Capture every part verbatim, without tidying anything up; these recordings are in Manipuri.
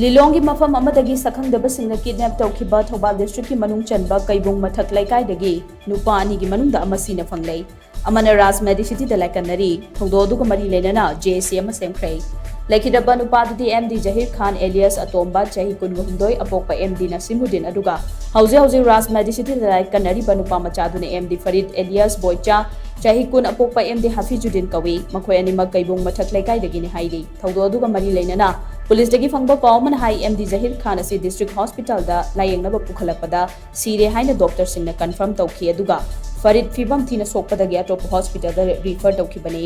ꯂꯤꯂꯣꯡꯒꯤ ꯃꯐꯝ ꯑꯃꯗꯒꯤ ꯁꯛꯈꯪꯗꯕꯁꯤꯡꯅ ꯀꯤꯗꯅꯦꯞ ꯇꯧꯈꯤꯕ ꯊꯧꯕꯥꯜ ꯗꯤꯁꯇ꯭ꯔꯤꯛꯀꯤ ꯃꯅꯨꯡ ꯆꯟꯕ ꯀꯩꯕꯨꯡ ꯃꯊꯛ ꯂꯩꯀꯥꯏꯗꯒꯤ ꯅꯨꯄꯥ ꯑꯅꯤꯒꯤ ꯃꯅꯨꯡꯗ ꯑꯃ ꯁꯤꯅ ꯐꯪꯂꯦ꯫ ꯑꯃꯅ ꯔꯥꯖ ꯃꯦꯗꯤꯁꯤꯇꯤꯗ ꯂꯥꯏꯀꯠꯅꯔꯤ꯫ ꯊꯧꯗꯣꯛ ꯑꯗꯨꯒ ꯃꯔꯤ ꯂꯩꯅꯅ ꯖꯦ ꯑꯦꯁ ꯁꯤ ꯑꯃ ꯁꯦꯝꯈ꯭ꯔꯦ꯫ ꯂꯩꯈꯤꯗꯕ ꯅꯨꯄꯥ ꯑꯗꯨꯗꯤ ꯑꯦꯝ ꯗꯤ ꯖꯍꯤꯔ ꯈꯥꯟ ꯑꯦꯂꯤꯌꯥꯁ ꯑꯇꯣꯝꯕ, ꯆꯍꯤ ꯀꯨꯟꯒ ꯍꯨꯝꯗꯣꯏ, ꯑꯄꯣꯛꯄ ꯑꯦꯝ ꯗꯤ ꯅꯁꯤꯃꯨꯗꯤꯟ, ꯑꯗꯨꯒ ꯍꯧꯖꯤꯛ ꯍꯧꯖꯤꯛ ꯔꯥꯖ ꯃꯦꯗꯤꯁꯤꯇꯤꯗ ꯂꯥꯏꯀꯠꯅꯔꯤꯕ ꯅꯨꯄꯥ ꯃꯆꯥꯗꯨꯅ ꯑꯦꯝ ꯗꯤ ꯐꯔꯤꯗ ꯑꯦꯂꯤꯌꯥꯁ ꯕꯣꯏꯆꯥ, ꯆꯍꯤ ꯀꯨꯟ, ꯑꯄꯣꯛꯄ ꯑꯦꯝ ꯗꯤ ꯍꯥꯐꯤꯖꯨꯗꯤꯟ ꯀꯧꯏ꯫ ꯃꯈꯣꯏ ꯑꯅꯤꯃꯛ ꯀꯩꯕꯨꯡ ꯃꯊꯛ ꯂꯩꯀꯥꯏꯗꯒꯤꯅꯤ ꯍꯥꯏꯔꯤ꯫ ꯊꯧꯗꯣꯛ ꯑꯗꯨꯒ ꯃꯔꯤ ꯂꯩꯅꯅ ꯄꯨꯂꯤꯁꯇꯒꯤ ꯐꯪꯕ ꯄꯥꯎ ꯑꯃꯅ ꯍꯥꯏ, ꯑꯦꯝ ꯗꯤ ꯖꯍꯤꯔ ꯈꯥꯟ ꯑꯁꯤ ꯗꯤꯁꯇ꯭ꯔꯤꯛ ꯍꯣꯁꯄꯤꯇꯥꯜꯗ ꯂꯥꯌꯦꯡꯅꯕ ꯄꯨꯈꯠꯂꯛꯄꯗ ꯁꯤꯔꯦ ꯍꯥꯏꯅ ꯗꯣꯛꯇꯔꯁꯤꯡꯅ ꯀꯟꯐꯥꯔꯝ ꯇꯧꯈꯤ, ꯑꯗꯨꯒ ꯐꯔꯤꯗ ꯐꯤꯕꯝ ꯊꯤꯅ ꯁꯣꯛꯄꯗꯒꯤ ꯑꯇꯣꯞꯄ ꯍꯣꯁꯄꯤꯇꯥꯜꯗ ꯔꯤꯐꯔ ꯇꯧꯈꯤꯕꯅꯤ꯫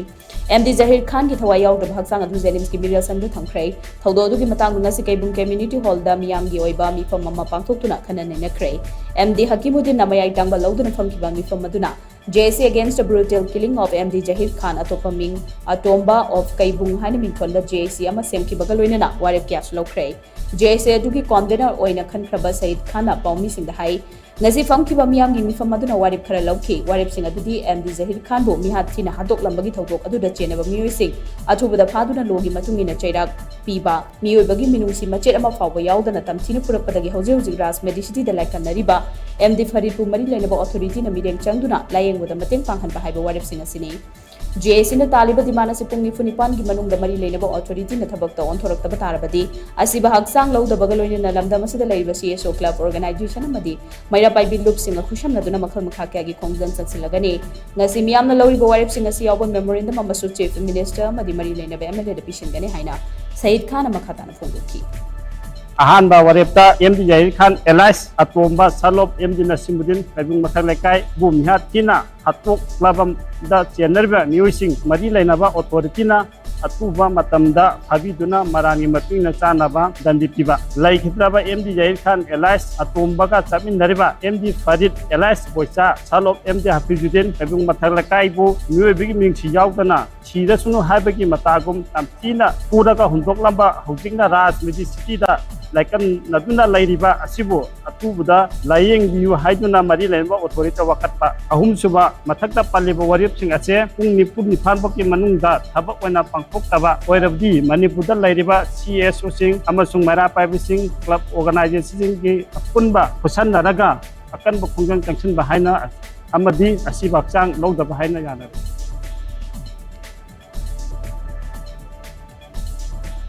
ꯑꯦꯝ ꯗꯤ ꯖꯍꯤꯔ ꯈꯥꯟꯒꯤ ꯊꯋꯥꯏ ꯌꯥꯎꯗ꯭ꯔꯕ ꯍꯛꯆꯥꯡ ꯑꯗꯨ ꯖꯦꯅꯤꯝꯁꯀꯤ ꯃꯤꯔꯦꯜꯁꯟꯗ ꯊꯝꯈ꯭ꯔꯦ꯫ ꯊꯧꯗꯣꯛ ꯑꯗꯨꯒꯤ ꯃꯇꯥꯡꯗ ꯉꯁꯤ ꯀꯩꯕꯨꯡ ꯀꯝꯃ꯭ꯌꯨꯅꯤꯇꯤ ꯍꯣꯜꯗ ꯃꯤꯌꯥꯝꯒꯤ ꯑꯣꯏꯕ ꯃꯤꯐꯝ ꯑꯃ ꯄꯥꯡꯊꯣꯛꯇꯨꯅ ꯈꯟꯅ ꯅꯩꯅꯈ꯭ꯔꯦ꯫ ꯑꯦꯝ ꯗꯤ ꯍꯀꯤꯃꯨꯗꯤꯟꯅ ꯃꯌꯥꯏ ꯇꯥꯡꯕ ꯂꯧꯗꯨꯅ ꯐꯝꯈꯤꯕ ꯃꯤꯐꯝ ꯑꯗꯨꯅ J A C against the brutal killing of M D Zahir Khan, ꯑꯇꯣꯞꯄ ꯃꯤꯡ ꯑꯇꯣꯝꯕ of ꯀꯩꯕꯨꯡ ꯍꯥꯏꯅ ꯃꯤꯡꯊꯣꯟꯕ J A C ꯑꯃ ꯁꯦꯝꯈꯤꯕꯒ ꯂꯣꯏꯅꯅ ꯋꯥꯔꯦꯞ ꯀꯌꯥꯁꯨ ꯂꯧꯈ꯭ꯔꯦ꯫ J A C ꯑꯗꯨꯒꯤ ꯀꯣꯟꯚꯦꯅꯔ ꯑꯣꯏꯅ ꯈꯟꯈ꯭ꯔꯕ ꯁꯌꯤꯗ ꯈꯥꯟꯅ ꯄꯥꯎꯃꯤꯁꯤꯡꯗ ꯍꯥꯏ, ꯉꯁꯤ ꯐꯝꯈꯤꯕ ꯃꯤꯌꯥꯝꯒꯤ ꯃꯤꯐꯝ ꯑꯗꯨꯅ ꯋꯥꯔꯦꯞ ꯈꯔ ꯂꯧꯈꯤ꯫ ꯋꯥꯔꯦꯞꯁꯤꯡ ꯑꯗꯨꯗꯤ ꯑꯦꯝ ꯗꯤ ꯖꯍꯤꯔ ꯈꯥꯟꯕꯨ ꯃꯤꯍꯥꯠ ꯊꯤꯅ ꯍꯥꯠꯇꯣꯛꯂꯝꯕꯒꯤ ꯊꯧꯗꯣꯛ ꯑꯗꯨꯗ ꯆꯦꯟꯅꯕ ꯃꯤꯑꯣꯏꯁꯤꯡ ꯑꯊꯨꯕꯗ ꯐꯥꯗꯨꯅ ꯂꯣꯒꯤ ꯃꯇꯨꯡ ꯏꯟꯅ ꯆꯩꯔꯥꯛ ꯄꯤꯕ, ꯃꯤꯑꯣꯏꯕꯒꯤ ꯃꯤꯅꯨꯡꯁꯤ ꯃꯆꯦꯠ ꯑꯃ ꯐꯥꯎꯕ ꯌꯥꯎꯗꯅ ꯇꯝꯊꯤꯅ ꯐꯨꯔꯛꯄꯗꯒꯤ ꯍꯧꯖꯤꯛ ꯍꯧꯖꯤꯛ ꯔꯥꯖ ꯃꯦꯗꯤꯁꯤꯇꯤꯗ ꯂꯥꯏꯀꯠꯅꯔꯤꯕ ꯑꯦꯝ ꯗꯤ ꯐꯔꯤꯗꯄꯨ ꯃꯔꯤ ꯂꯩꯅꯕ ꯑꯣꯊꯣꯔꯤꯇꯤꯅ ꯃꯤꯠꯌꯦꯡ ꯆꯪꯗꯨꯅ ꯂꯥꯌꯦꯡꯕꯗ ꯃꯇꯦꯡ ꯄꯥꯡꯍꯟꯕ ꯍꯥꯏꯕ ꯋꯥꯔꯦꯞꯁꯤꯡ ꯑꯁꯤꯅꯤ꯫ J A Cꯅ ꯇꯥꯜꯂꯤꯕ ꯗꯤꯃꯥꯟ ꯑꯁꯤ ꯄꯨꯡ ꯅꯤꯐꯨ ꯅꯤꯄꯥꯟꯒꯤ ꯃꯅꯨꯡꯗ ꯃꯔꯤ ꯂꯩꯅꯕ ꯑꯣꯊꯣꯔꯤꯇꯤꯅ ꯊꯕꯛꯇ ꯑꯣꯟꯊꯣꯔꯛꯇꯕ ꯇꯥꯔꯕꯗꯤ ꯑꯁꯤꯕ ꯍꯛꯆꯥꯡ ꯂꯧꯗꯕꯒ ꯂꯣꯏꯅꯅ ꯂꯝꯗꯝ ꯑꯁꯤꯗ ꯂꯩꯔꯤꯕ C S O club organization ꯑꯃꯗꯤ ꯃꯩꯔꯥ ꯄꯥꯏꯕꯤ ꯂꯨꯞꯁꯤꯡꯒ ꯈꯨꯠꯁꯝꯅꯗꯨꯅ ꯃꯈꯜ ꯃꯈꯥ ꯀꯌꯥꯒꯤ ꯈꯣꯡꯖꯪ ꯆꯪꯁꯤꯜꯂꯒꯅꯤ꯫ ꯉꯁꯤ ꯃꯤꯌꯥꯝꯅ ꯂꯧꯔꯤꯕ ꯋꯥꯔꯦꯞꯁꯤꯡ ꯑꯁꯤ ꯌꯥꯎꯕ memorandum ꯑꯃꯁꯨ Chief Minister ꯑꯃꯗꯤ ꯃꯔꯤ ꯂꯩꯅꯕ M L Aꯗ ꯄꯤꯁꯤꯟꯒꯅꯤ ꯍꯥꯏꯅ ꯁꯌꯤꯗ ꯈꯥꯟꯅ ꯃꯈꯥ ꯇꯥꯅ ꯐꯣꯡꯗꯣꯛꯈꯤ꯫ ꯑꯍꯥꯟꯕ ꯋꯥꯔꯦꯞꯇ M D Jahir Khan alias ꯑꯇꯣꯝꯕ son of M D Nasimuddin, Keibung ꯃꯊꯛ ꯂꯩꯀꯥꯏꯕꯨ ꯃꯤꯍꯥꯠ ꯊꯤꯅ ꯍꯥꯠꯇꯣꯛꯂꯕꯗ ꯆꯦꯟꯅꯔꯤꯕ ꯃꯤꯑꯣꯏꯁꯤꯡ ꯃꯔꯤ ꯂꯩꯅꯕ ꯑꯣꯊꯣꯔꯤꯇꯤꯅ ꯑꯊꯨꯕ ꯃꯇꯝꯗ ꯐꯥꯕꯤꯗꯨꯅ ꯃꯔꯥꯟꯒꯤ ꯃꯇꯨꯡ ꯏꯟꯅ ꯆꯥꯅꯕ ꯗꯟꯗꯤ ꯄꯤꯕ꯫ ꯂꯩꯈꯤꯗ꯭ꯔꯕ M D Jahir Khan alias ꯑꯇꯣꯝꯕꯒ ꯆꯠꯃꯤꯟꯅꯔꯤꯕ M D Farid alias Boicha son of M D Hafizuddin, Keibung ꯃꯊꯛ ꯂꯩꯀꯥꯏꯕꯨ ꯃꯤꯑꯣꯏꯕꯒꯤ ꯃꯤꯡꯁꯤ ꯌꯥꯎꯗꯅ ꯁꯤꯔꯁꯅꯨ ꯍꯥꯏꯕꯒꯤ ꯃꯇꯥꯒꯨꯝ ꯇꯝꯊꯤꯅ ꯐꯨꯔꯒ ꯍꯨꯟꯗꯣꯛꯂꯝꯕ ꯍꯧꯖꯤꯛꯅ ꯔꯥꯖ ꯃꯦꯗꯤꯁꯤꯇꯤꯗ ꯂꯥꯏꯀꯠꯅꯗꯨꯅ ꯂꯩꯔꯤꯕ ꯑꯁꯤꯕꯨ ꯑꯊꯨꯕꯗ ꯂꯥꯏꯌꯦꯡꯕꯤꯌꯨ ꯍꯥꯏꯗꯨꯅ ꯃꯔꯤ ꯂꯩꯅꯕ ꯑꯣꯊꯣꯔꯤꯇꯤꯗ ꯋꯥꯀꯠꯄ꯫ ꯑꯍꯨꯝꯁꯨꯕ, ꯃꯊꯛꯇ ꯄꯜꯂꯤꯕ ꯋꯥꯔꯦꯞꯁꯤꯡ ꯑꯁꯦ ꯄꯨꯡ ꯅꯤꯐꯨ ꯅꯤꯄꯥꯟ ꯐꯥꯎꯒꯤ ꯃꯅꯨꯡꯗ ꯊꯕꯛ ꯑꯣꯏꯅ ꯄꯥꯡꯊꯣꯛꯇꯕ ꯑꯣꯏꯔꯕꯗꯤ ꯃꯅꯤꯄꯨꯔꯗ ꯂꯩꯔꯤꯕ ꯁꯤ ꯑꯦꯁ ꯑꯣꯁꯤꯡ ꯑꯃꯁꯨꯡ ꯃꯩꯔꯥ ꯄꯥꯏꯕꯁꯤꯡ, ꯀ꯭ꯂꯕ ꯑꯣꯔꯒꯅꯥꯏꯖꯦꯁꯟꯁꯤꯡꯒꯤ ꯑꯄꯨꯟꯕ ꯈꯨꯠꯁꯝꯅꯔꯒ ꯑꯀꯟꯕ ꯈꯣꯡꯖꯪ ꯆꯪꯁꯤꯟꯕ ꯍꯥꯏꯅ ꯑꯃꯗꯤ ꯑꯁꯤꯕ ꯍꯛꯆꯥꯡ ꯂꯧꯗꯕ ꯍꯥꯏꯅ ꯌꯥꯅꯔꯦ꯫